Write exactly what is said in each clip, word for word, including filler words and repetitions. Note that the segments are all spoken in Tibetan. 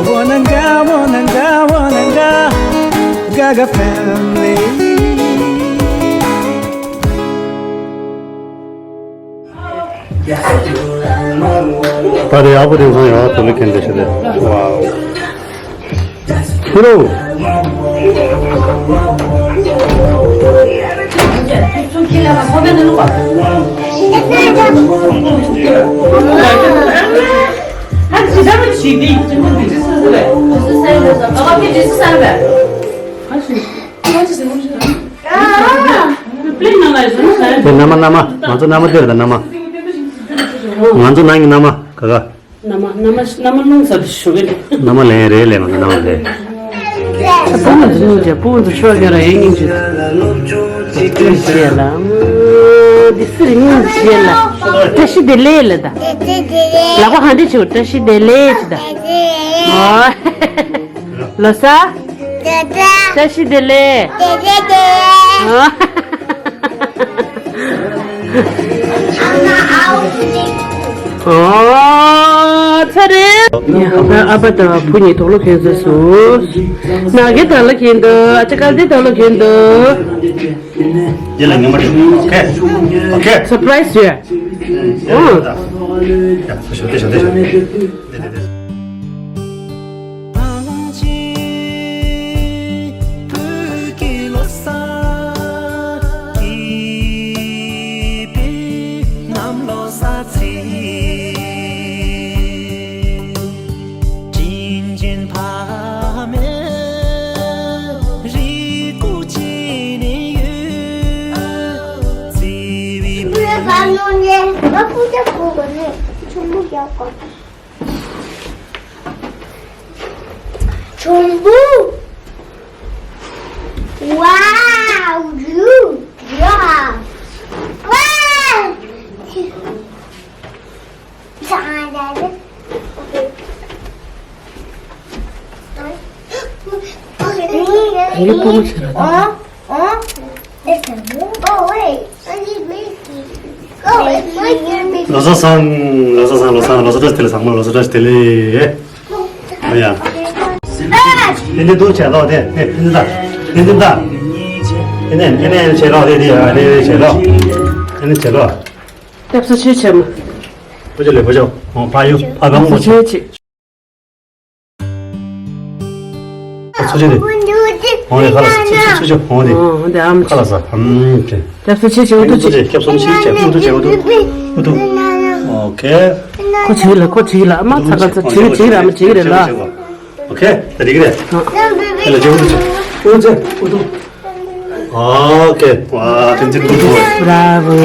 Wananga, wananga, wananga, Gaga family. ད་རེས་ཨ་ཕོ་དེང་སང་ཡག་པོ་ལ་ཁེངས་བསྡད་ཤག་རེད། ཝའོ། ཧི་རོ། དེ་མནའ་མ། མནའ་མ། ང་ཚོ་མནའ་མ་སྟེར་དང་། མནའ་མ། ང་ཚོ་ནང་གི་མནའ་མ། ག་ག་མནའ་མ། མནའ་མ། མནའ་མ་སློང་ས་དེ་ཞུ་གི་རེད། མནའ་མ་ལེན་རེད་ལས། ང་ཚོ་མནའ་མ་ལེན། ཨ། སྤུ་གུ་ཚོ་སྙིང་རྗེ། སྤུ་གུ་ཚོ་ཤོར་རྒྱག་ར་ཡིན། སྙིང་རྗེ། སྙིང་རྗེ་ལ། འདི་སི་རི་སྙིང་རྗེ་ལ། བཀྲ་ཤིས་བདེ་ལེགས་ལ་ད། ལག་པ་ཧ་འདྲེ་ཆེ་བོ། བཀྲ་ཤིས་བདེ་ལེགས་ཅི་ད། ཨོ། ལོ་གསར། བཀྲ་ཤིས་བདེ་ལེགས། ཨོ། ཨོ། ཚར་རེད། ཨ་ཕ་དང་བུ་གཉིས་དོག་ལོ་ཁེངས་ཚར་སོང་། ནག་གི་དོག་ལོ་ཁེངས་འདུག་ཨ་ཅག་དཀར་ཟླའི་དོག་ལོ་ཁེངས་འདུག་འདི་ལ་ཉོ་མ་འགྲིག་ཨོ་ཁེ། ཨོ་ཁེ། སར་པ་རའི་ཛི་ཡོད། ཨོ། ཡ། ཞོ་ཏེ་ཞོ་ཏེ་ཞོ་ཏེ། འདི་འདི་འདི། ཆུང་བུ། Wow, you, yeah. Wow. ཡིག་སྤུ་གུ་ཆེ་ར། ཨོ། ཨོ། ལོ་གསར་བཟང་། ལོ་གསར་བཟང་། ལོ་གསར་བཀྲ་ཤིས་བདེ་ལེགས། ཚང་མ་ལོ་གསར་བཀྲ་ཤིས་བདེ་ལེགས། ཨ་ཡ། ཨེ་ནས་འདུག་བྱས་ལོག་དེ། ཨེ་ནས་འདུག་ཨེ་ནས་འདུག་ཨེ་ནས་ཨེ་ནས་བྱས་ལོག་དེ། དེ་ཨ་ནས་བྱས་ལོག་ཨེ་ནས་བྱས་ལོག་སྐྱབས་སུ་མཆི་ཆེ་མ། ཕོ་ཅོ་ལེ་ཕོ་ཅོ། ཨོ་ཕ་ཡུ་ཕ་གང་ཕོ་ཅོ། ཆེ་ཆེ། ཚུ་ཆེ་དེ། ཧོང་དེ་ཁ་ལ་ཚུ་ཆེ་ཧོང་དེ། ཨོ་དེ་ཨམ་ཁ་ལ་ས་ཨམ་ དེ། སྐྱབས་སུ་མཆི་ཆེ། ཨུ་ཐུ་ཆེ། སྐྱབས་སུ་མཆི་ཆེ། ཨུ་ཐུ་ཆེ། ཨུ་ཐུ། ཨུ་ཐུ། ཨོ་ཁེ། ཁོ་བྱིས་ལ་ཁོ་བྱིས་ལ་མ་ཚ་ག་ཚ་བྱིས་བྱིས་ར་མ་བྱིས་རེད་ལ། ཨོ་ཁེ། ད་འགྲིག་རེད། ཁེ་ལ་ཅེ་ཨུ་ཐུ་ཆེ། ཨུ་ཐུ་ཆེ། ཨུ་ཐུ། ཨོ་ཁེ། ཝ་ཏན་ཏན་ཨུ་ཐུ། བྷ་ར་བོ།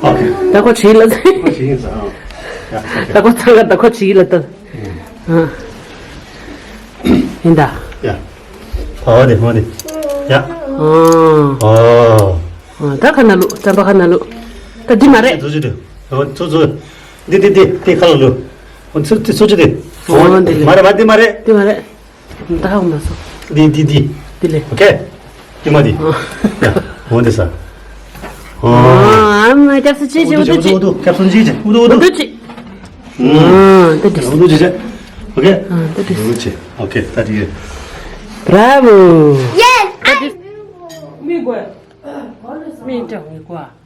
ཨོ་ཁེ། ད་ཁོ་བྱིས་ལ། ཁོ་བྱིས་ལ། ད་ཁོ་ཚ་ག་ད་ཁོ་བྱིས་ལ་ད། ཡིན་ད། ཡ། ཨོ་དེ་ཨོ་དེ། ཡ། ཨོ། ཨོ། ཨོ་ད་ཁ་ན་ལུ་ཙམ་པ་ཁ་ན་ལུ། ད་འདི་མ་རེད། ཚུ་ཆེ་དེ། ཨོ་ཚུ་ཚུ། འདི་འདི་འདི་འདི་ཁ་ལ་ལུ། ཨོ་ཚུ་ཚུ་ཚུ་ཆེ་དེ། ཨོ་འདི་ལེ། མ་རེད་མ་འདི་མ་རེད། འདི་མ་རེད། ད་ཧ་གོ་མ་སོང་། འདི་འདི་འདི། འདི་ལེ། ཨོ་ཁེ། ཀྱི་མ་དེ། ཡ། འོ་དེ་ས། ཨོ། ཨ་མ་སྐྱབས་སུ་མཆི་ཆེ། ཨུ་ཐུ་ཆེ། ཨུ་ཐུ། སྐྱབས་སུ་མཆི་ཆེ། ཨུ་ཐུ་ཨུ་ཐུ། ཨུ་ཐུ་ཆེ། ཨུ་ཐུ་ཆེ། ཨོ་ཁེ། ཨ་ད་དེ། ཨུ་ཐུ་ཆེ། ཨོ་ཁེ། ད་དེ། Bravo. Yes. I. མི་དགོས། མི་འདྲ་མི་དགོས།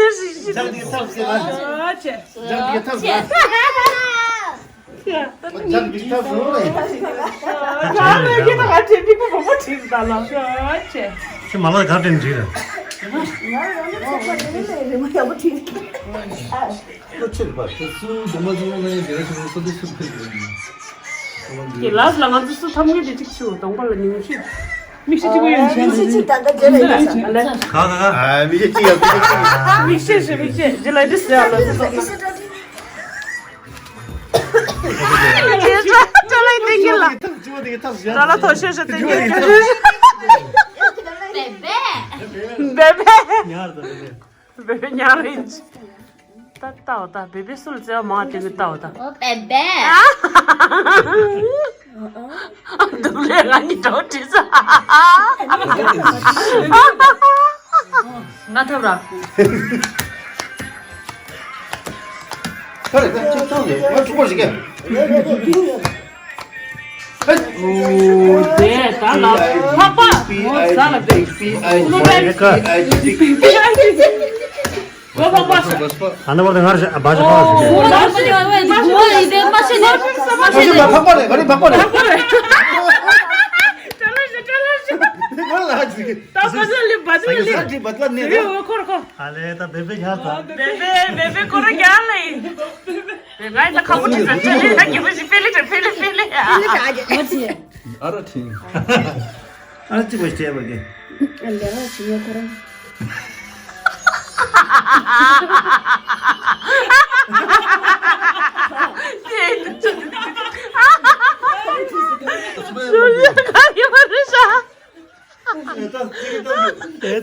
ཆེ་ཞིག་ཞིག་འཇམ་འདི་ཐབས་ཟེར་ལ། ཨོ་ཆེ། འཇམ་འདི་ཐབས་ཟེར། འཇམ་འདི་ཐབས་ཟེར་རེད། ང་ལ་ཡོད་ད་ང་ཁྲེལ་པི་ཀོ་བོ་བྲིས་ད་ལ། ཨོ་ཆེ། ཁྱེད་མ་ལ་ག་དྲན་འགྲིག་རེད། ང་ལ་ཡོད་ད་ཚེ་ཁོ་དེ་ནས་རི་མོ་ཡག་པོ་བྲིས། ཨ། ཁོ་ཆེ་རེད་པ། ཁོ་སུ་སྡོམ་པ་སུ་ལ་ཡང་དེ་ར་ཆེ་རུ་སུ་དེ་སུ་ཕེབས་རེད། དེ་ལ་ལ་ང་ཚོ་སུ་ཐམ་ངེས་དེ་གཅིག་ཆུ་གདོང་པ་ལ་ཉུང་ཤོས། མིག་ཤེལ་གཅིག་པོ་ཡོད་ཤེས། མིག་ཤེལ་གཅིག་ད་ལྟ་རྗེས་ལ་ཡོད་ས། ཨ་ལེ། ག་ག་ག་ཨ། མིག་ཤེལ་གཅིག་ཡོད། མིག་ཤེལ་གཅིག་མིག་ཤེལ་ཤེས། མིག་ཤེལ་རྗེས་ལ་འདི་ཟེར་ཨ་ལ། མིག་ཤེལ་གཅིག་ཅོ་ལ་ཏེང་གི་ལ། ཅོ་ལ་ཐོ་ཤེས་ཤེས་ཏེང་གི་ལ། བེ་བེ། བེ་བེ། ཉར་དང་བེ་བེ། བེ་བེ་ཉར་རིན། ད་ལྟ་འོ་ད་བེ་བེ་སུ་ལ་བརྩེ་བ་མང་དེ་གི་ལྟ་འོ་ད། ཨོ་བེ་བེ། སྡུག་ལས་ང་གཉིས་འགྲོ་བྲིས་ས། ང་ཐབ་ར། ཁ་རེ་ཁ་ཅིག་ཐང་ལེ་ང་ཕྲུ་གུ་ཞིག་ག་ཨོ་དེ་ད་ལ་ཕག་པ་ངོ་ཟ་ལ་བེ། ཀླུ་བེ། ཨ་ན་བར་དུ་སྔར་བཞིན་བ་ཞིག་ཕག་པ་རེད། ཨ་ཞིག་ཕག་པ་རེད། ཕག་པ་རེད། ཕག་པ་རེད། ད་ལས་ད་བེ་བེ་ཡ་ད། བེ་བེ་བེ་བེ་ཁོ་ར་རྒྱ་ལ་ཡིན། བེ་བེ་ད་ཁ་བོ་ཅི་ཟ་ཅི་ལི་ད་གི་བུ་ཞིག་ཕེ་ལི་ཏྲ་ཕེ་ལི་ཕེ་ལི་ཡ། ཨ་ར་ཁྲིན། ཨ་ཅི་བ་སྤྲད་པ་གི། ཨ་ལས་ང་ཅི་ཡོད་ཁོ་རང་།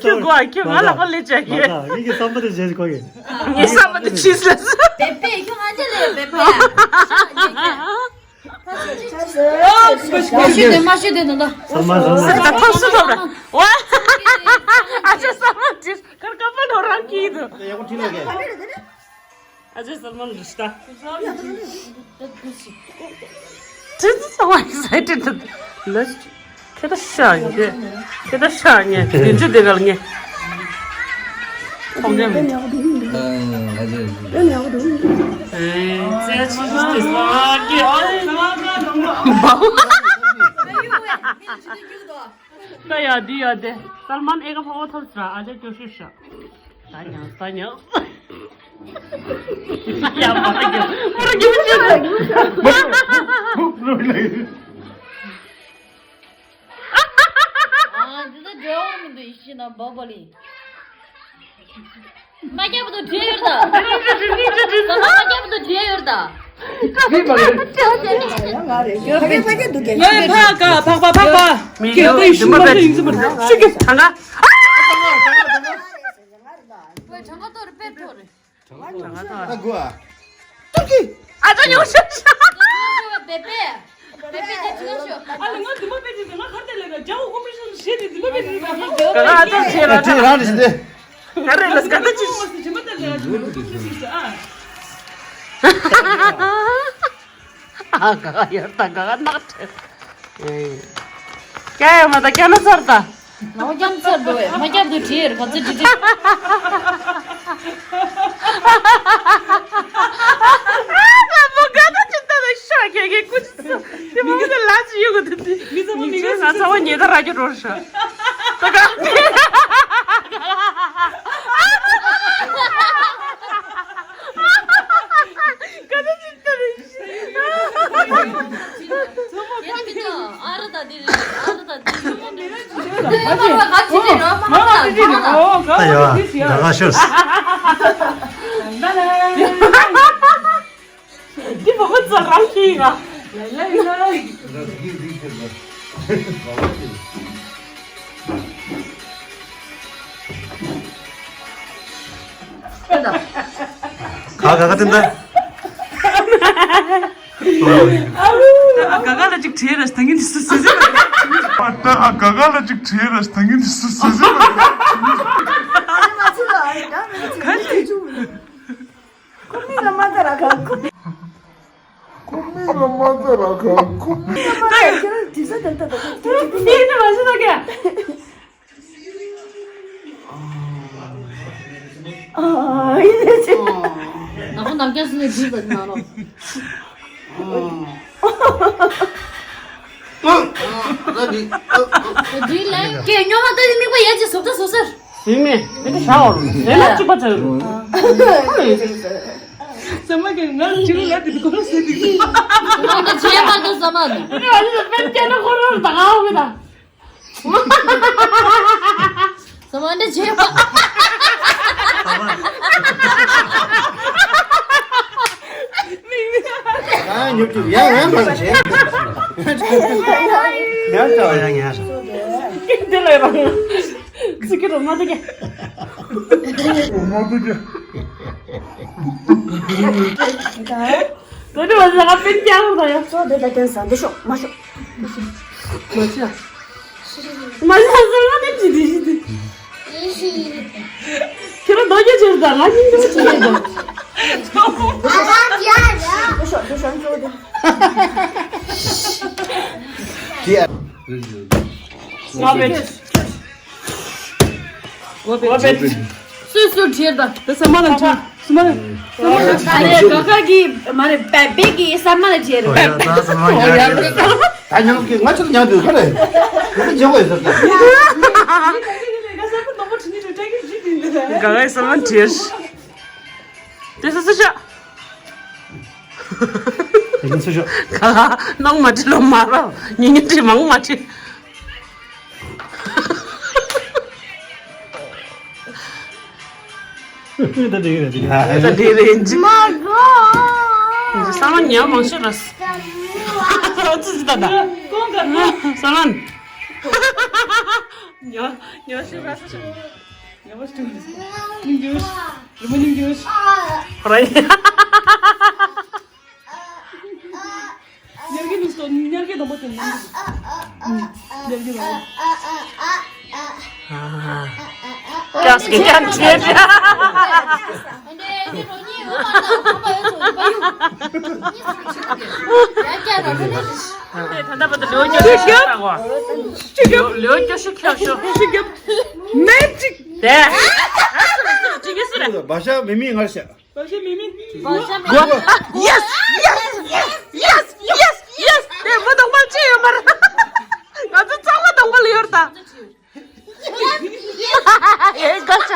ཁྱོད་གོ་ཁྱོད་ང་ལ་ཁོ་ལས་བྱ་གི། ངས་ཀྱི་བསམ་པ་དེ་བྱེད་གོ་གི། ངས་བསམ་པ་དེ་བྱིས་ལ། བེ་བེ་ཁྱོད་ང་ཅི་ལས་བེ་བེ། མ་ཤི་དེ་མ་ཤི་དེ་ད་ད། ས་མ་ས་མ། ད་ཐོག་སུ་ཐོག་ར། ཝ། ཨ་ཅག་ས་མ་དེ་ཁར་ཀ་པ་ནོ་རང་གིས་འདུག་ཡག་པོ་ཁྲིད་ལ་གི། ཨ་ཅག་ས་མ་རིས་ད། ཁྱེད་ཚོ་ཚང་མ་ཨེག་སའི་ཊེཌ་འདུག་ལ། ཁྱེད་ད་ཤ་ཉེ། ཁྱེད་ད་ཤ་ཉེ། དེ་ཚོ་དེ་ག་ལ་ཉེ། ཁོང་རྒན་མི་འདུག་ཨ་ཨ་ཅག་ཨེ་ཙེ་ཆི་ཆི་དེ་ས་གི་ཨ་ཨེ་ང་ང་ང་ང་ང་། ད་ཡ་འདི་ཡ་དེ། སལ་མན་ཨེ་ཀ་ཕོ་བོ་ཐོབ་སྲ་ཨ་ཅག་སྐྱོ་ཤོས་ཤ། ད་ཉག་ད་ཉག་ཡ་མ་ར་རྒྱུ་མ་ར་རྒྱུ་མ་ཤོད། ཨ་འདི་ད་འབྲེལ་བ་མི་འདུག་ཡིན་ཤི་ན་བ་བ་ལི། མ་རྒྱབ་ཏུ་བྲིས་ཡོད་ད། ཟ་མ་མ་རྒྱབ་ཏུ་བྲིས་ཡོད་ད། ཕ་གི་ཕ་གི་འདུག་གས། ཡོད་ཕ་ག་ཕག་པ་ཕག་པ། མི་གི་འདུག་ཡིན་ཤི་མ་རེད་ཡིན་ཤི་མ་རེད་ཤི་གི། གྲངས་ཀ། ཕ་གྲངས་ཀ་ཏོ་རེད་པེ་ཏོ་རེད། གྲངས་ཀ་ཏོ་རེད། ད་དགོས་ཨ། ཏུ་ཀི། ཨ་ཅག་ཉུང་ཤོས་ཤ། པེ་པེ། པེ་པེ་དེ་ཅི་ཡོད་ཤོ། ཨ་ལེ་ང་དུ་མ་པེ་ཅི་ཟེར་ང་གར་དེ་ལས་ཀ་ཇའོ་ཀོ་པི་ཤོན་ཤེས་དེ་དུ་མ་པེ་ཅི་ཟེར་ང་ག་ག་ཨ་ཅག་ཆེ་ར་ཅི་ར་རེད་ཟེར། ག་རེ་ལ་སྐད་ཆ་ཅི་ཞིག་ཅི་མ་ད་ལས་ཨ་ཅག་ཀོ་པི་ཤོན་ཤེས་ཨ། ཨ་ག་ག་ཡར་ད་ག་ག་ནག་ཁྲེ། ཀྱ་ཡ་མ་ད་ཀྱ་ན་ཚར་ད། ང་ཀྱ་ན་ཚར་འགྲོ་བས་མ་ཀྱ་དུ་བྲིས་ཡར་ག་ཚོད་བྲིས་བྲིས། ཨ་མོ་ག་ད་ཅི་ད་ད་ཤ་ཀྱ་ཀྱ་ཀུ་ཅི་ས། དེ་མོ་ག་ལ་ཅི་ཡོད་ག་ད་དེ། མི་ཚང་མ་མི་ཚང་མ་ཚང་མ་ཉེ་ད་ར་ཀྱ་འགྲོ་ཤ། ད་ག་དེ། ག་ད་ཅི་ད་ད། ད་ཡ་ད་ག་ཤོད། འདི་བུ་མོ་ཚོ་རང་ཤེས་ཡིན་ང་། ག་ག་ག་དེ་འདྲ། ཨ་ག་ག་ལ་ཅིག་བྲིས་ར་ད་ངས་འདི་སུ་སུ་ཟེར། ཨ་ད་ཨ་ག་ག་ལ་ཅིག་བྲིས་ར་ད་ངས་འདི་སུ་སུ་ཟེར། ག་ཅི། ཁོ་མིག་ལ་མ་ལྟ་ར་ག་ཁོ། ཁོ་མིག་ལ་མ་ལྟ་ར་ག་ཁོ། མིག་ལ་མ་ལྟ་ར་ཁྱེད་རང་དྲི་ཟ་དེ་ལྟ་དང་ཁྱེད་ཀྱི་མིག་ལ་མ་ལྟ་ག་ཨ་ཡིན་ལས་ཆེ། ང་ཁོ་ནམ་རྒྱུན་སུ་ནས་བྲིས་པ་མ་རོ། ཨ་ད་འདི་ཨ་ཨ། འདི་ལ་ཡོད་ཀྱི་སྨྱོན་མ་ལྟ་ནི་མིག་པ་ཡན་ཆད་བཟོ་ལྟ་བཟོ་ཟེར། ཟིན་མེད་མི་དེ་ཤ་འོར་ཟེར་ན་གཅིག་པ་ཚར། ཟ་མ་གི་ང་གཅིག་ལ་དེ་ཁོ་རང་ཟེར་དེ། ང་འདི་བྱས་མ་གཏོགས་ཟ་མ་ནི། ཨ་ནི་ཨ་ནི་ལ་པན་ཀྱ་ན་ཁོ་རང་ད་ག་འོ་གི་ད། ཟ་མ་འདི་བྱས་པ། ཨ་ཉོབ་ཀྱི་ཡང་ཡང་མ་བྱས། ཡང་ཡང་ཡང་། འདི་ལ་རང་། ཚིག་གི་རོ་མ་དུ་གེ། རོ་མ་དུ་གེ། ད་ནི་བ་ཟ་ག་པིན་ཀྱང་རོ་ད་ཡ། ཚོ་དེ་ད་ཀན་ས་འདི་ཤོག་མ་ཤོག་མ་ཤོག་མ་ཤོག་ཟེར་བ་དེ་ཅི་དེ་ཅི་དེ། ཁྱེད་རང་རྡོ་རྗེ་ཆེ་ད་ང་སྙིང་རྗེ་ཆེ་ད། འདི་ཤོག་འདི་ཤོག་ཚོ་དེ། ཀྱེ། ང་བེད། ང་བེད། སུས་སུ་བྲིས་དང་། དེ་ས་མ་ལ་བྲིས། ས་མ་ལ། ས་མ་ལ། ཨ་རེ་ག་ག་གི་མ་རེད། པེ་པེ་གི་ས་མ་ལ་བྲིས་རེད། ད་ས་མ་ལ་ཡ་རེད། ད་ཉང་གི་ང་ཚོ་ཉང་དུ་ཁ་རེད། ང་ཚོ་ཉང་གི་ས་མ་བྲིས། དེ་ས་ས་ཤ། དེ་ས་ཤ། ག་ལ་ནང་མ་བྲིས་ལོ་མ་ར་ཉིན་ཉིན་བྲིས་མང་མ་བྲིས། ད་དེ་རེད་དེ། ད་དེ་རེད་ཅི། མ་གོ། ས་མ་ཉ་མང་ཤོས་ར། ཙི་ཙི་ད་ད། ས་མ། ཉ་ཉ་ཤོས་ར། ཉ་མ་ཤོས། སྙིང་རྗེ། རི་མོ་སྙིང་རྗེ། ཧོ་ར། ཉལ་གི་ནུས་སོ། ཉལ་གི་དང་པོ་དེ་ཉལ་གི། ཉལ་གི་དང་པོ། ཀྱང་སྐད་ཀྱང་བྱེད། ད་ལྟ་བར་དུ་ལོ་ཉི་ཤུ་ཤག་གོ། ལོ་ཉི་ཤུ་ཁྱབ་ཤོག། མེ་ཇིག་དེ། ཅི་གི་སུ་རེད། བ་ཤ་མི་མི་ངར་ཤ། བ་ཤ་མི་མི། བ་ཤ་མི་མི། Yes, yes, yes, yes, yes, yes. དེ་མོ་དང་པོ་ཅི་ཡོད་མ་རེད། ང་ཚོ་ཚང་མ་དང་པོ་ལ་ཡོད་ད། ཨེ་དགའ་ཆ།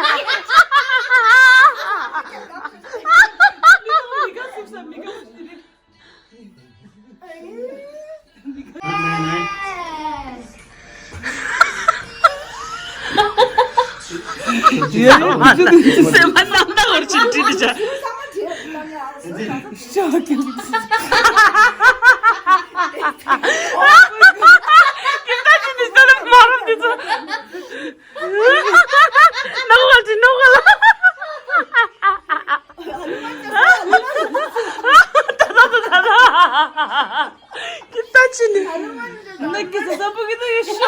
སེམས་པ་ནང་ལྟ་བར་ཕྱིན་དྲིས་ཏེ་བྱ། ཤོག་ཀྱི། ཀི་ཏ་ཅི་ནི་ས་ལ་མ་རུང་དེ་ཚོ། ནོ་ག་ཅི་ནོ་ག་ལ། ད་ད་ད་ད། ཀི་ཏ་ཅི་ནི། ནག་གི་ས་ས་པུ་གི་ནི་ཡོད་ཤོག།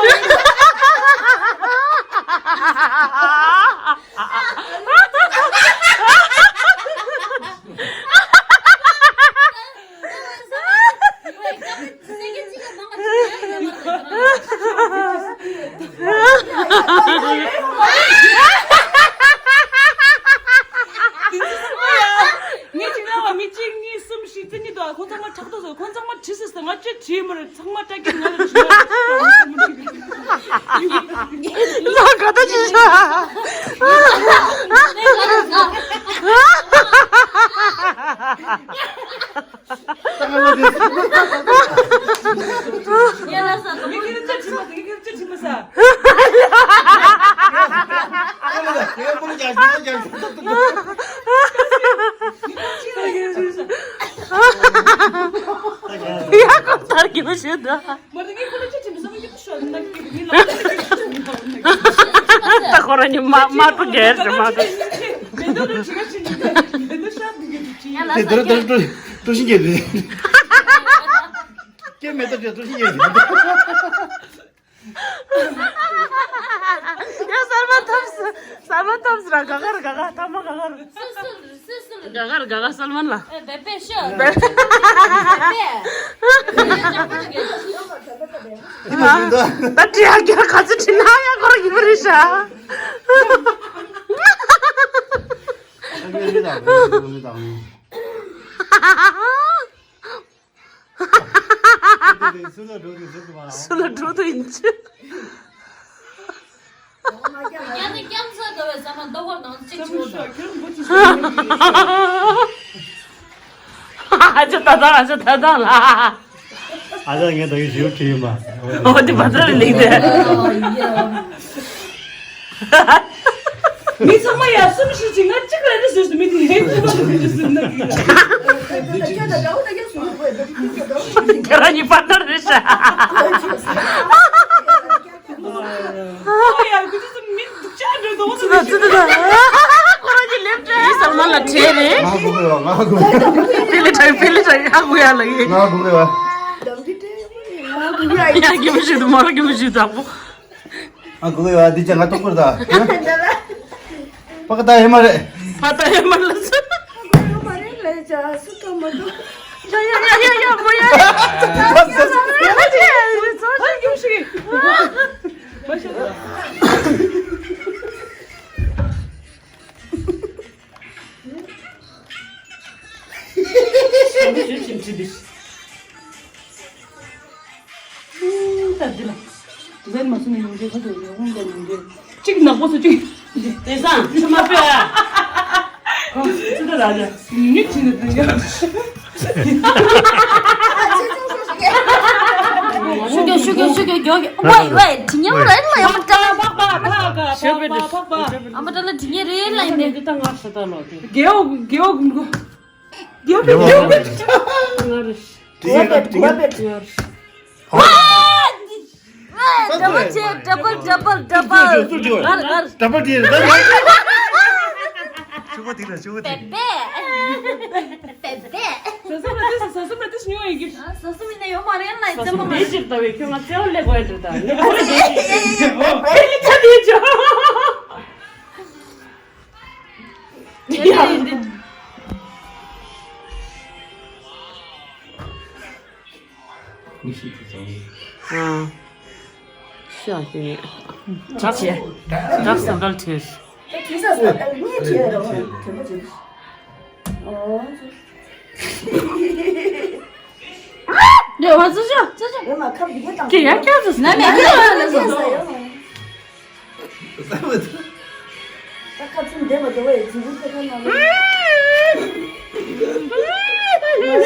ངས་ཅིག་ལ་བ་མི་གཅིག་གཉིས་གསུམ་བཞི་བཅུ་གཉིས་དང་ཁོ་ཚང་མ་ཁྲག་ཐོག་སོང་། ཁོ་ཚང་མ་བྲིས་ཟེར་ཟེར། ང་ཅི་བྲིས་མ་རེད། ཚང་མ་སྐྲ་གི་ང་ལ་བྲིས་མ་རེད། ལ་ག་ད་ཅི་ཤ། ཡ་ཁོ་ཐར་གི་མི་ཤེས་ད། ད་ཁོ་རང་ཉིད་མ་མ་ཏུ་རྒྱལ་རེད་མ་ཏུ། དེ་དུར་དུར་དུར་དུར་ཤིང་རྒྱལ་རེད། སྐྱེ་མེད་ཏུ་རྒྱལ་དུར་ཤིང་རྒྱལ་རེད། ཡ་གསར་མ་ཐོབ་སོང་། གསར་མ་ཐོབ་སོང་། ར་ག་ག་ར་ག་ག་ཐ་མ་ག་ག་ར། སུ་སུ་རེད། སུ་སུ་རེད། ག་ག་ར་ག་ག་སལ་མན་ལ། ཨེ་བེ་བེ་ཤོ། བེ་བེ། ད་དྲི་ཡ་ག་ཚོད་དྲི་ན་ཡ་ཁོ་ར་ཡིན་པ་རེད་ཤག། སུ་ལ་འགྲོ་དུ་ཡིན་ཅི། རྒྱ་ནི་སྐྱམ་ས་འདྲ་བའི་ཟ་མ་ལྟོ་གོར་ནང་གཅིག་བྱུང་དང་། ཨ་ཅོ་ད་ད་ཨ་ཅོ་ད་ད་ལ། ཨ་ཅག་ངས་ད་གིན་ཞིབ་བྲིས་ཡིན་པ། འོ་དེ་བ་ཚ་རེ་ལིག་དེ། མི་ཚང་མ་ཡར་སོང་ཞིག་ཅིག་ང་གཅིག་ལ་ནི་ཟེར་སོང་མི་དེ་ཧེ་ཅི་མ་ལ་ཟེར་སོང་ན་གི། ཁྱེད་རང་གཉིས་པར་ནར་རེད་ཤག། ཨོ་ཡ་ཁུ་ཚོ་མི་འདུག་ཅག་འགྲོ་དོ་ཙི་ད་ཙི་ད་ད། ཁོ་རང་གཉིས་ལེབ་ཏྲེ་ས་མ་ལ་ཁྲེ་རེད། ང་གོ་གི་ཡོད། ང་གོ་གི་ཡོད། ཕི་ལི་ཏྲེ་ཕི་ལི་ཏྲེ་ང་གོ་ཡ་ལ་ཡིན། ང་གོ་གི་ཡོད། ཡ་གི་མི་ཞུ་དུ་མོ་ར་གི་མི་ཞུ་དུ་ཨ་པོ། ཨ་གོ་ཡ་འདི་ཅག་ང་ཏོག་པར་ད། པ་ཀ་ད་ཧེ་མ་རེད། པ་ད་ཧེ་མ་ལ་སུ། ཡ་ཡ་ཡ་ཡ་མོ་ཡ། ཨ་གི་མི་ཞུ་གི། འདི་ལ། དེ་ཚོ་མ་སུ་ནས་ཡོང་རྒྱུ་ཁ་ཐོག་ཡོང་ཁུངས་ཀྱང་ཡོང་རྒྱུ། གཅིག་ནག་པོ་སུ་གཅིག་དེ་སང་ཆུ་མ་ཕེ་ཨ། ཁོ་ཚོ་ད་ར་ལ་ཡིན་ནི་ཁྱི་ནི་དུ་ཡ། ཤུ་གེ་ཤུ་གེ་ཤུ་གེ་གྱོ་གེ། ཝའི་ཝའི་དྲི་ཉམས་ར་ཨེ་ལ་ཡོང་ཀ། ཕག་པ་ཕག་པ་ཕག་པ་ཕག་པ་ཕག་པ། ཨ་མ་ཏྲ་ལ་དྲི་ཉེ་རེད་ལ་ཡིན་ནི། འདི་ད་ང་ཤ་ད་ལོ་དེ། རྒྱལ་བ་རྒྱལ་བ་ཀུན་གོ། རྒྱལ་བ་རྒྱལ་བ། ང་རེ། དྲི་ཉེ་དྲི་ཉེ། ཝའི་ཌབ་བལ་ཅེ་ཌབ་བལ་ཌབ་བལ་ཌབ་བལ། ངར་ངར། ཌབ་བལ་ཅེ་ཌབ་བལ། ཆུ་བོ་དེ་ལ་ཆུ་བོ་དེ། པེ་པེ། པེ་པེ། ཟ་སུ་མ་དེ་ཟ་སུ་མ་དེ་ཉོ་ཡིན་གི། ཟ་སུ་མི་ནས་ཡོད་མ་རེད་ལ་ཙམ་མ། ཟ་སུ་མ་དེ་ཅིག་ལྟ་བའི་ཁྱོད་ང་ཚེ་བ་ལེགས་པ་ཡིན་འགྲོ་ད། ངས་ཁོ་ལ་དེ་ཅིག་ཨོ་པེ་ལི་ཁ་དེ་ཅོ། ཨ། ཤ་ཤེ་ནས། བྲག་བྱས། བྲག་སེམས་དཔལ་བྲིས། ད་བྲིས་ས་ས་ཨ་གཉིས་བྲིས་ཡ་རེད་བ། དྲན་པ་བརྗེད། ཨོ། ལེ་བ་ཚོ་ཤོ་ཚོ་ཤོ། ཡོད་མ་ཁབ་འདི་གས་བཏང་། ཀྱེ་ཡ་ཀྱ་ཚོ་ན་མེད་ཀྱ་ལ་ལ་ཚོ། ཟ་མ་ཐུབ། ད་ཁ་ཚུམ་བསྡད་པ་འདྲ་བ་ཡི་རྫིང་བུ་ཁ་ཁ་ན་ལ།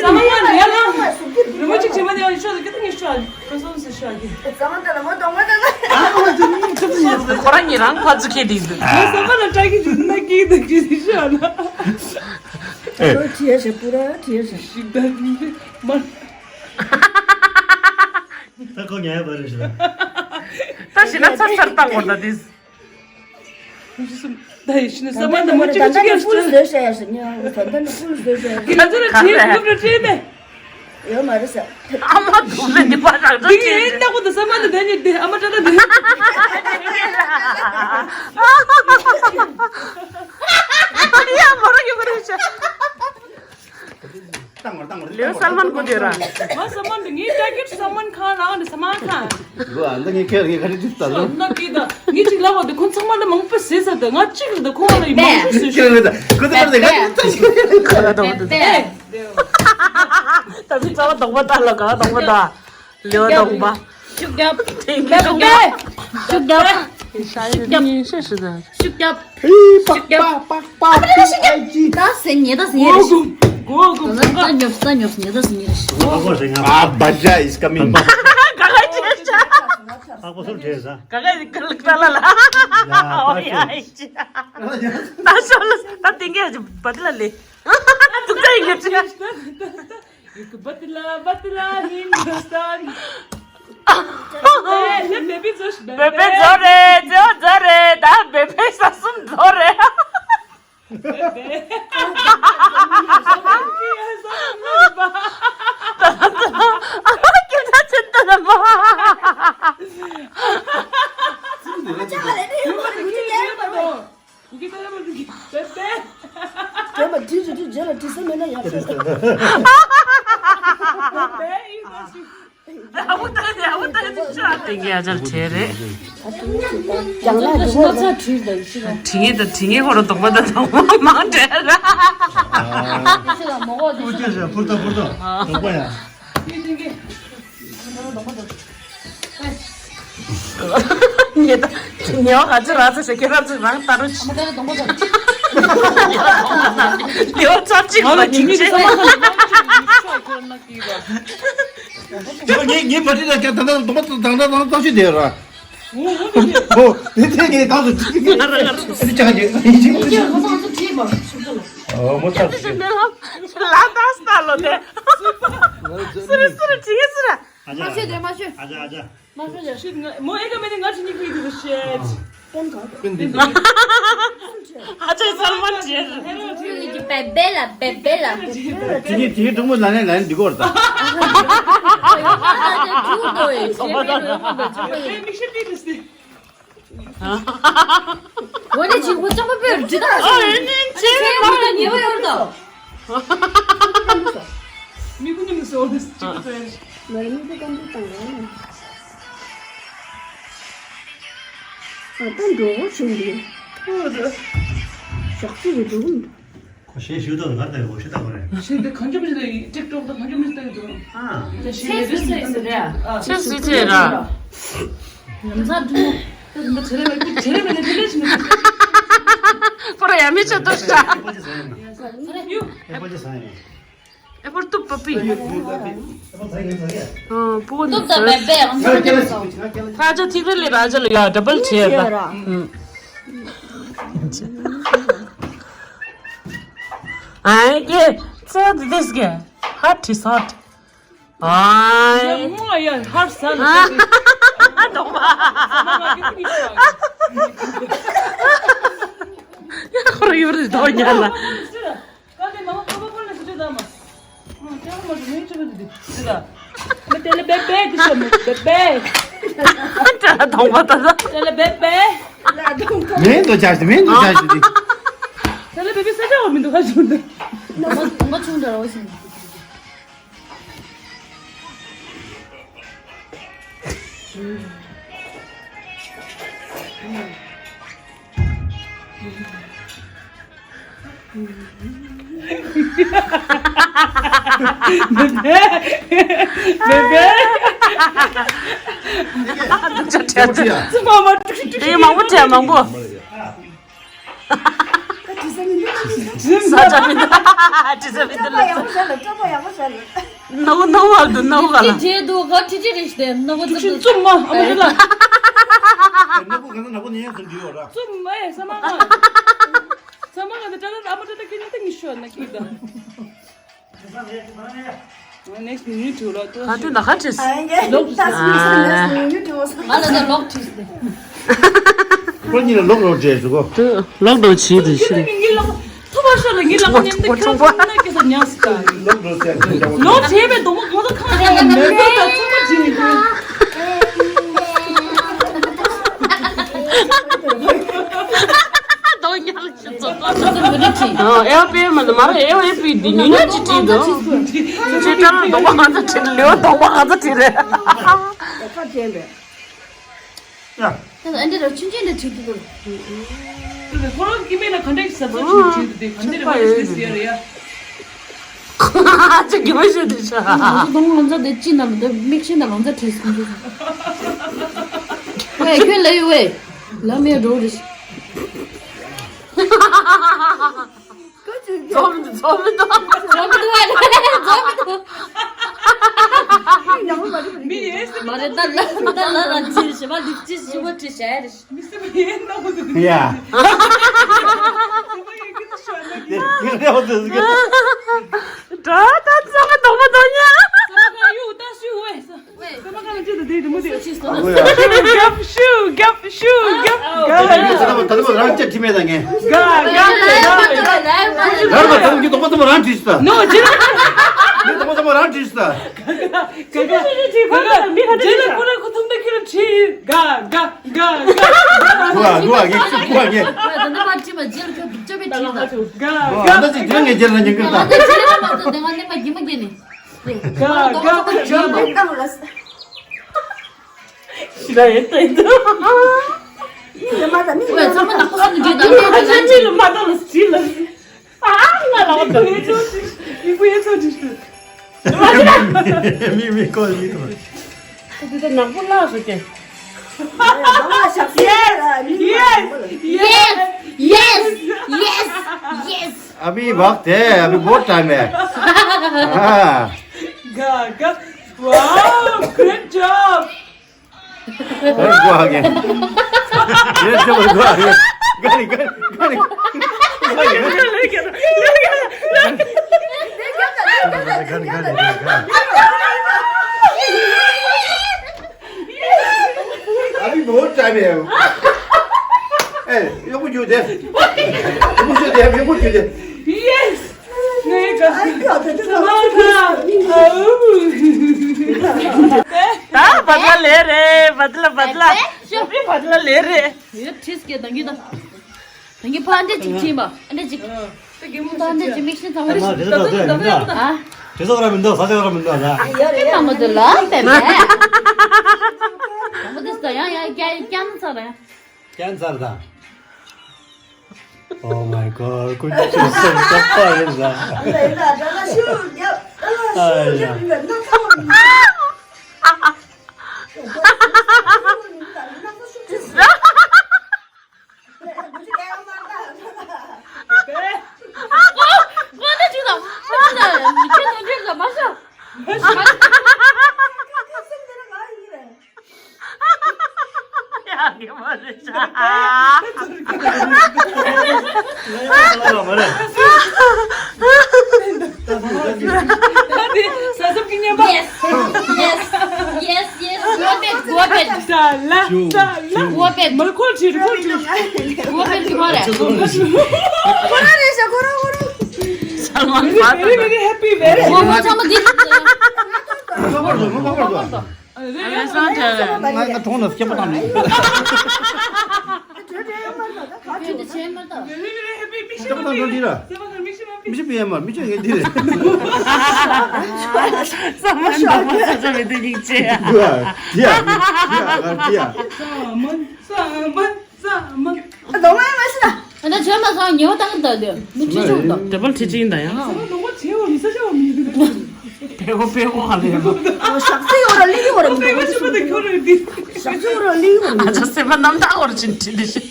ཟ་མ་ཡ་ལ་ཡ་ལ། རི་མོ་གཅིག་བྱེད་མ་ནས་ཨ་ཤོ་ཟ་ཀི་ཏི་ངི་ཤོ་ཨ་ཁོ་སོམ་སི་ཤོ་ཨ་གི། ཟ་མ་ད་ལ་མོ་གཏོང་མ་ད་ལ། ཁོ་རང་ཉིད་རང་ཕར་ཚུར་ཁྱེར་དེ་འདུག་ཟ་མ་ལ་སྐྲག་གི་འདུག་ན་ཀི་ཏི་ཀི་ཤོ་ཨ་ལ། ཨེ། ཁྲིད་ཡ་ཞེ་པུ་ར་ཁྲིད་ཡ་ཞེ། ཞིག་ད་མ། ད་ཁོ་ཉལ་བ་རེད་ཤག་ད་ཞེ་ན་ཚར་ཚར་བཏང་བར་ད་དེ། ད་ཡིན་ན་ས་མ་ད་མ་ཅིག་ཅིག་ཡར་ཤོག་ད་ད་ནི་ཕུལ་བཟོས་ཤག་ཡ་ཞེ་ཉ་ད་ད་ནི་ཕུལ་བཟོས་ཤག་ཡ་ཞེ། ད་ཚོ་ལ་ཁྲིད་ཁུབ་ར་ཁྲིད་ནས། ཡོད་མ་རེད་ཟེར། ཨ་མ་དུ་ལེ་འདི་པ་རང་འདི་ཚོ་ངའི་ཁྱེར་ནག་པོ་དང་ས་མ་དང་ལྡན་ནི་འདི་ཨ་མ་ཏྲ་ཏྲ་འདི། ཡ་མོ་ར་གི་མོ་ར་ཤ། ལེའོ་སལ་མན་གོ་དེ་ར། ང་སལ་མན་འདི་ངའི་ཀྲ་ཀེ་ཊི་སལ་མན་ཁང་རང་འདི་སལ་མན་ཁང་། ལོ་ཨ་འདི་ངའི་ཁྱེར་ངའི་ཁ་རི་ཏི་ལྟ་ལོ། ན་ཀི་ད་ངའི་ཅིག་ལབ་པ་འདི་ཁོང་ཚང་མ་ལ་མང་པོ་ཟེར་ས་ད་ང་གཅིག་ལ་ད་ཁོང་ལ་ཡི་མང་པོ་ཟེར་ཤོད། ཁོ་ཚང་མ་ལ་ང་ད་མི་ཚ་བ་དོག་པ་ད་ལ་ག་དོག་པ་ད། ལེའོ་དོག་པ། ཤུགས་རྒྱབ། ཐེངས་གི་ཤུགས་རྒྱབ། ཤུགས་རྒྱབ། ཤུགས་རྒྱབ། ཤུགས་རྒྱབ། ཤུགས་རྒྱབ། ཕི་པག་པག་པག་པག་པི་ཨའི་ཇི། ད་ཟེར་ཉེ་ད་ཟེར་ཉེ་རེད། གོ་གོ་ད་ད་ཉོབ་ད་ཉོབ་ཉེ་ད་ཟེར་ཉེ་རེད། ཨ་བ་ཇ་is coming། ག་ག་ཅེ་ཤ། ཨ་ཁོ་སུ་བྲེས་ས། ག་ག་ག་ལ་ལ། ཨོ་ཡ་ཨི་ཅི། ད་ཤོ་ལ་ད་ཏིང་གེ་ཅི་བ་ཏི་ལ་ལེ། ད་ཏུག་ད་ཡི་གེ་ཅི། एक बतला बतला हिंदुस्तान। ए, ले बेबी जोश, बेबे बेबे। जोरे, जो जोरे, दा बेबे ससुम जोरे। बेबे। कितना चिंता लगा। དེ་མ་དྲིས་རེ་དྲིས་རྗེས་ལ་དྲིས་ས་མེད་ན་ཡག་ཤོས། ཡག་པོ་ད་ཡག་པོ་ད་ཅི་ཆ། དེ་གི་ཨ་ཅར་བྲེས་རེད། ཀྱང་ན་དྲི་ངེས་དང་དྲི་ངེས་ཁོ་རང་དོག་པ་དང་དོག་པ་མང་བྲེས་ར། ཕུར་ཏོ་ཕུར་ཏོ་དོག་པ་ཡ། ཉེ་ད་ཉེ་བ་ག་ཚོད་རག་ཚོད་ཞིག་ཁྱེད་རང་ཚོས་རང་ལྟ་རོགས་བྱེད། ཉེ་བ་ཙམ་གཅིག་ལ་ཉིན་བྱེད། ངས་ངས་མ་བྲིས་ན་ཀྱང་ད་ལྟ་སྡོམ་པ་དང་ད་ལྟ་ད་ལྟ་ཞིག་བསྡད་ར། ཨོ་དེ་དེ་ངས་གང་དུ་བྲིས། ཨ་ནི་ཅག་ཅིག་ཨ་ནི་ཅག་ཅིག་ཨོ་མོ་ཚར་ཞིག་ལ་ད་སྟ་ལོ་དེ། སུ་རེ་སུ་རེ་བྲིས་སུ་རེ། མ་ཤོད་དེ་མ་ཤོད། ཨ་ཅག་ཨ་ཅག་མ་ཤོད་ཅག་ཤིད་ང་མོ་ཨེ་ཀ་མེ་དེ་ང་ཅི་ཉིག་པི་དུ་ཤེད། ཨ་ཅག་སལ་མན་ཇེ། ཧེ་རོ་ཇེ། ཀྱི་བེ་བེ་ལ་བེ་བེ་ལ། དེ་གི་དེ་གི་ཀྲུང་མོ་ལ་ནས་ལ་ནས་འདི་གོར་ད། ཨེ་མིག་ཤེད་པི་དུ་སྟེ། འོ་ནི་ཅིག་ཧུ་ཅང་པོ་པོ་ཇི་ལྟར་ཨ་ཨེ་ནི་ཅེ་ནི་མ་ད་ཉེ་བ་ཡོད་དོ། མི་ཀུན་ནི་མི་སོ་ནི་ཅིག་ཏུ་ཨེ། མ་རེད་མི་ཀུན་ཀམ་པུ་ཏང་ར། ཨ་ད་འགྲོ་བ་བྱུང་འདུག་ཨོ་ད། ཞག་ཅིག་གི་འགྲོ་གི་འདུག་ཁོ་ཞེས་ཞུ་དང་ང་ལྟ་བའི་འོ་ཤི་ལྟ་བ་རེད། ཞེས་དེ་གང་བྱུང་ཞིག་ལ་ཡིན་ཀྲིག་ཀྲོག་དང་གང་བྱུང་མི་ལྟ་ཡི་འདུག་ཨ། ད་ཞེས་ལས་དུས་ཚོད་ཡིན་ཟེར་རེད་ཨ། ཆེ་སི་ཆེ་ར། ཡ་མཚར་འདུག་ཁོ་ར་ཡ་མི་ཆོད་དོ་ཤ། ཨེ་པོར་ཏུབ་པ་པི། ཨ་པོ་ཏུབ་ད་བེ་བེ་ཨང་ས་ཀྱ་ལ་སོང་། ཁ་ཅ་ཐིག་རེ་ལེ་ར་ཅ་ལ་ཡ་ཌ་བལ་ཆེ་ཡ་ད། ཨ་ཀེ་ཚ་དི་དིས་ཀེ་ཧ་ཏི་སོ་ཏི། ཨ་ཡ་ཧར་ས་ལ་ཏོག་པ། ཡ་ཁོ་ར་ཡོད་རེད་དོ་ཉ་ལ། ཀ་དེ་མ་མ་ཁོ་པ་ཁོ་ལ་སི་ཏུ་དམ། ཨ་ཅང་མ་ཏུ་མེ་ཅི་བ་དི་དི་ད། མེ་ཏེ་ལེ་བེ་བེ་དི་ཤོ་མེ་བེ་བེ། ཏེ་ལ་དོང་བ་ད་ད། ཏེ་ལེ་བེ་བེ། མེ་དོ་ཅ་ཞི་མེ་དོ་ཅ་ཞི་དི། ཏེ་ལེ་བེ་བེ་ས་ཅ་བ་མི་འདུག་ཧ་ཞུ་འདུག་ནོ་མ་ཆུང་དྲ་རོ་ཞིང་། དེ་མང་པོ་བྲིས་མང་པོ། ས་ཆ་མི་འདུག་དྲི་ས་མི་འདུག་ལ་ནོ་ནོ་བ་འདུག་ནོ་བ་ལ། དྲི་ཆེ་འདུག་ག་དྲི་ཆེ་རེད་ཤི་ནོ་བ་ཙི་ཙི་ཙུམ་མ་ཨ་མ་ཤི་ལ། ནོ་བ་ག་ན་ནོ་བ་ནི་ཡང་ཙུམ་འདི་ཡོད་ར། ཙུམ་མ་ཨེ་ས་མ་ང་། ས་མ་ང་ད་ད་ཨ་མ་ད་ད་ཁྱི་ན་ད་ངི་ཤོ་ན་ཁྱི་ད། Next minute to lo to. ཁ་ཏུ་ན་ཁ་ཏིས། ལོག་ཏིས། ཨ་ལ་ད་ལོག་ཏིས། ཁོ་གཉིས་ལ་ལོག་རོགས་བྱས་སུ་གོ། ཏུ་ལོག་འགྲོ་བྱེད་དུ་ཤི། ངི་ལོག་ཐུ་བ་ཤོ་ལ་ངི་ལོག་ནས་ཏི་ཁ་ཏུ་ན་ཀི་ས་ཉག་སི་ཀ། ལོག་འགྲོ་བྱས་སུ་ལོག་བྱས་པའི་དོ་མོ་ཁོ་ཚོ་ཁང་ནས་མེ་འགྲོ་ད་ཚུགས་པ་བྱེད་ནས་ཏུ། དོ་ཉག་ལ་ཨེ་བ་པེ་མ་དུ་མ་ར་ཨེ་བ་ཨེ་པི་དི་ཉི་ཉག་ཅི་ཏི་དོ། ཅི་ཏ་ལ་དོག་པ་ང་ཚ་ཏི་རེད། ལེའོ་དོག་པ་ང་ཚ་ཏི་རེད། ད་ཨ་འདི་ར་ཆུན་ཆེན་འདྲ་ཅི་ཏི་དོ། ཁོ་རང་གི་མེ་ལ་ག་འདྲ་ཞིག་ཟ་ཟ་ཆུན་ཆེན་དུ་དེ་ག་འདྲ་ར་མ་ཞིག་ཟེར་ཡ་རེད་ཡ། ཅི་གི་མ་ཤེས་དུ་ཤ། ང་ཚོ་དོང་ལོ་ཚ་དེ་ཅི་ན་མི་དོ་མིག་ཤེས་ན་ལོ་ཚ་བྲིས་སོང་། ཝེ་ཁྱོད་ལ་ཡོད་ཝེ། ལ་མེ་འགྲོ་རེ། ཚོམ་ཚོམ་མི་འདུག་ཚོམ་མི་འདུག་ཚོམ་མི་འདུག་མི་ཡེ་སི་མ་རེད་ད་ལ་ད་ལ་ར་ཅི་ཞི་བ་འདི་ཅི་ཞི་བ་ཅི་བྱས་རེ། མི་སེམས་ཡེ་ནག་པོ་འདུག་ཡ། ཡེ་ནག་པོ་འདུག་ད་ཚང་མ་དོག་མ་དོག་ཉ། ཚང་མ་ག་ཡུ་ད་ཤུ་ཝེ་ས། ཚང་མ་ག་ཅི་ད་དེ་དེ་མོ་དེ། ཤུ་རྒྱབ་ཤུ་རྒྱབ་ཤུ་རྒྱབ། ད་ལྟ་ད་ལྟ་རང་ཅི་དྲི་མེད་ད་ངས། ག་ག་ག་ར་མ་ད་ལྟ་གི་དོག་པ་ཚང་མ་རང་བྲིས་ཤི་ད། ནོ་ཅི། ངས་དོག་པ་ཚང་མ་རང་བྲིས་ཤི་ད། ག་ག་ག་ག་མི་ག་ཅི་ལ་ཁོ་ར་ཁོ་ཐུམ་ད་ཁྱེད་ར་ཁྲི། ག་ག་ག་ག་གུ་བ་གུ་བ་གེ་གུ་བ་གེ། ད་ནི་མ་ཁྲི་མ་ཇེལ་ཁྱོད་བཅོ་བའི་ཁྲི་ད། ག་ག་ཨ་ད་ཅི་དེ་ངས་ཁྱེད་རང་ཉན་གི་ད། ད་ཁྱེད་རང་མ་ད་དེ་ང་ནི་མ་གི་མ་གི་ནི། ག་ག་ག་ག་ཤི་ད་ཡེ་ད་ཡེ་ད། ཡིན་ལ་མ་ད་མི་ལ་མ་ད་ལ་སི་ལ། ཨ་ང་ལ་བ་ད་ལ་ཡེ་ཚོ་ཅི་ཡིན་པོ་ཡེ་ཚོ་ཅི་ཤི། མི་མི་ཁོ་མི་ཁོ། ཁོ་དེ་ནག་པོ་ལ་སོ་ཀྱེ། Yes, yes, yes, yes, yes. अभी वक्त है, अभी बहुत टाइम है। हाँ। Gaga. Wow, great job. अरे, वो आ गया। ये जो वो आ गया। गाड़ी, गाड़ी, गाड़ी। गाड़ी, गाड़ी, गाड़ी। अभी बहुत टाइम है। ए, ये कुछ दे। कुछ दे, ये कुछ दे। Yes. ད་བ་དལ་ལེ་རེད། བ་དལ་བ་དལ་བ་དལ་ལེ་རེད། ཡོད་ཁྲིས་ཀྱི་དང་གི་དང་། དང་གི་ཕ་འདྲེ་ཅིག་ཅིག་མ་འདྲེ་ཅིག་ད་འདྲེ་ཅིག་མིག་ཤེས་ཚང་མ་ཨ་མ་དེ་ཚོ་ད་ཚོ་ཡང་འདྲ། ཨ། དེ་ཚོ་ར་མི་འདུག་ས་ཆ་ར་མི་འདུག་ད། ཨ་ཡོད་རེད། ཨ་མ་དེ་ལ་བསྟན་པས། ཨ་མ་དེ་ས་ཡང་ཡང་རྒྱ་རྒྱ་ན་ཚ་ར་ཡང་། ཀན་སར་དང་། Oh my god, ཁོ་ཅི་སོང་ཙག་པ་རེད་ཟ། ཨ་ལས་ད་ད་ལ་ཤུ་རྒྱབ་ཨ་ལ་ཤུ་རྒྱབ་ཡིན་པ་སྣ་ཁ་བ་མི་འདུག་ཡོད་མ་རེད་ཤག Yes, yes, yes, yes. Go back, go back. Go back. Very, very happy, very happy. ང་ང་གྲོང་ནས་སྐྱེས་པ་དང་ནི། སྐྱེས་པ་དང་འགྲོ་འདི་ར། མི་ཤི་པི་ཡ་མ་མི་ཤི་ངས་འདི་རེད། ས་མ་ཤོག་ས་ཆ་མི་འདུག་ཡིག་ཆེ། འདི་ཡ་འདི་ཡ་འདི་ཡ། ས་མ་ས་མ་ས་མ། ཨ་དོ་མ་མ་ཤི་ད། ཨ་ད་བྱོས་མ་སོང་ཉེ་བ་བཏང་གི་འདུག་དེ། མི་ཁྲི་ཆུང་དང་། དེ་བལ་ཁྲི་ཆིང་དང་ཡང་། ས་མ་ནོ་མ་ཆེ་བ་མི་ས་ཆ་བ་མི་འདུག་པེ་ཀོ་པེ་ཀོ་ཧ་ལེ་ཡ། ཞག་ཚི་ཡོ་ར་ལི་ཡོ་ར་མི་འདུག་པེ་ཀོ་ཆུ་པ་དེ་ཁྱོ་རེ་འདི། ཞག་ཚི་ཡོ་ར་ལི་ཡོ་ར་མི་འདུག་ཨ་ཅག་སེམས་པ་རྣམ་དག་འོར་ཅིན་ཁྲི་འདི་ཤི།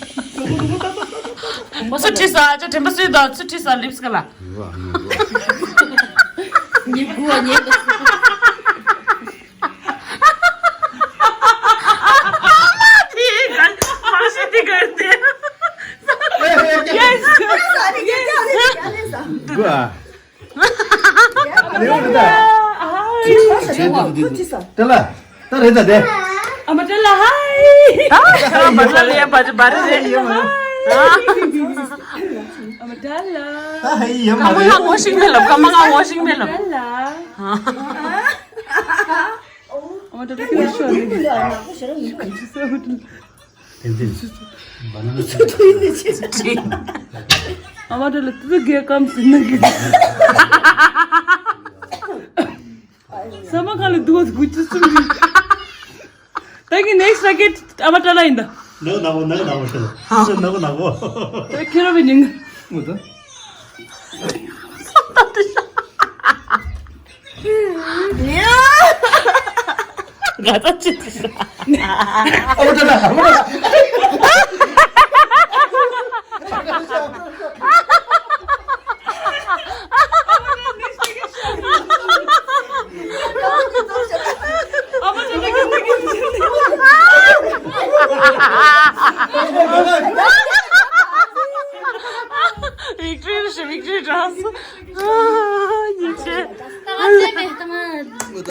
ཚུ་ཁྲི་ས་ཨ་ཅག་དྲན་པ་སུས་དང་ཚུ་ཁྲི་ས་ལིབས་ག་ལ། ཉེ་གུ་བ་ཉེ་གུ། Yes. Good. དེ་ལ་ད་རེད་ད་དེ། ཨ་མ་ཏྲ་ལ་ཧའི། ཨ་མ་ཏྲ་ལ་ཡ་བ་ཅི་བ་རེད། ཨ་མ་ཏྲ་ལ། ད་ཧའི་ཡ་མ་རེད། ཀ་མ་ང་ངོ་ཤིང་མེ་ལབ། ཀ་མ་ང་ངོ་ཤིང་མེ་ལབ། ཨ་མ་ཏྲ་ལ། ཨ་མ་ཏྲ་ལ་ཁྱོད་ཤོར་ནི། ཏན་ཏན། བ་ན་ན་ཆེ། ཨ་མ་ཏྲ་ལ་ཏུ་ཏུ་གེ་ཀམ་སི་ན་གི། ས་མ་ཁ་ལ་དུ་བ་དགུ་ཅུ་གསུམ་རེད། ད་གི་next target ཨ་མ་ཏྲ་ལ་ཡིན་ད། ནག་ནག་པོ་ནག་ནག་པོ་ཤི་ལ། ཤི་ནག་པོ་ནག་པོ། ད་ཁྱེད་རང་བའི་ཉིན། ངོ་ད། ང་ཚ་ཅི་ཅི་ཤ། ཨ་མ་ཏྲ་ལ་ཨ་མ་ཏྲ་ལ། Victory ཞེས་victory dance. ཡིག་ཆེ།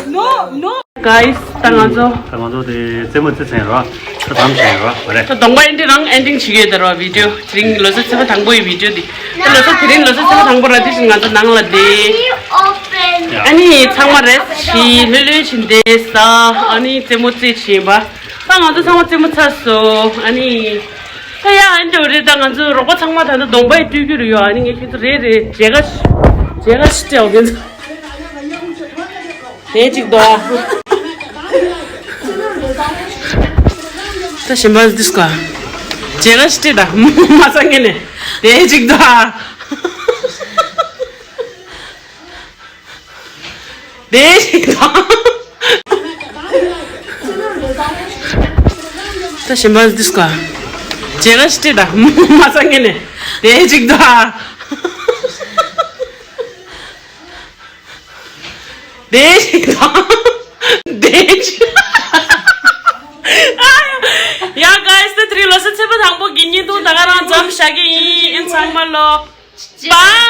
No, no. Guys, ད་ང་ཚོ། ད་ང་ཚོ་དེ་རྩེད་མོ་རྩེ་ཚར་རོ། ད་དམ་བྱས་རོ། མ་རེད། ད་གདོང་པ་ཨེན་ཏི་རང་ཨེན་ཏིང་བྱེད་ཀྱི་ཡོད་ད་རོ་བི་ཌིའོ། དེ་རིང་ལོ་གསར་ཚེས་པ་དང་པོ་ཡི་བི་ཌིའོ་འདི། ད་ལོ་གསར་དེ་རིང་ལོ་གསར་ཚེས་པ་དང་པོ་ར་དེ་བཞིན་ང་ཚོ་ནང་ལ་བསྡད། ཨ་ནི་ཚང་མ་རེས་བྱས་ལྷོད་ལྷོད་བྱས་བསྡད་ས། ཨ་ནི་རྩེད་མོ་རྩེ་བྱས་པ། ད་ང་ཚོ་ཚང་མ་རྩེད་མོ་ཚར་སོང་། ཨ་ནི། ད་ཡ་ཨ་འདྲ་རེད། ད་ང་ཚོ་རོགས་པ་ཚང་མ་ད་ལྟ་གདོང་པ་ཡི་སྤྲོད་རྒྱུ་རེད་ཡོད། ཨ་ནི་ངས་ཁྱེད་ཚོ་རེ་རེ་མཇལ་ཁ་མཇལ་ཁ་ཞིག་སྤྲད་འོ་ཁྱེད་ཚོ། དེ་གཅིག་དོ། ད་གཞན་པ་འདི་སྐོར་མཇལ་ཁ་ཞིག་སྤྲད་ད། མ་ས་ངེས་ནས་དེ་གཅིག་དོ། དེ་ཞིག་དང་། ད་གཞན་པ་འདི་སྐོར་མཇལ་ཁ་ཞིག་སྤྲད་ད། མ་ས་ངེས་ནས་དེ་ཞིག་དང་། དེ་ཞིག་དང་། དེ་ཞིག་ཡ་guys, ད་དེ་རིང་ལོ་གསར་ཚེས་པ་དང་པོ་གི་བརྙན་ཐུང་ད་ག་རང་མཚམས་བཞག་གི་ཡིན། ཨིན་ཚང་མ་ལོ། Bye.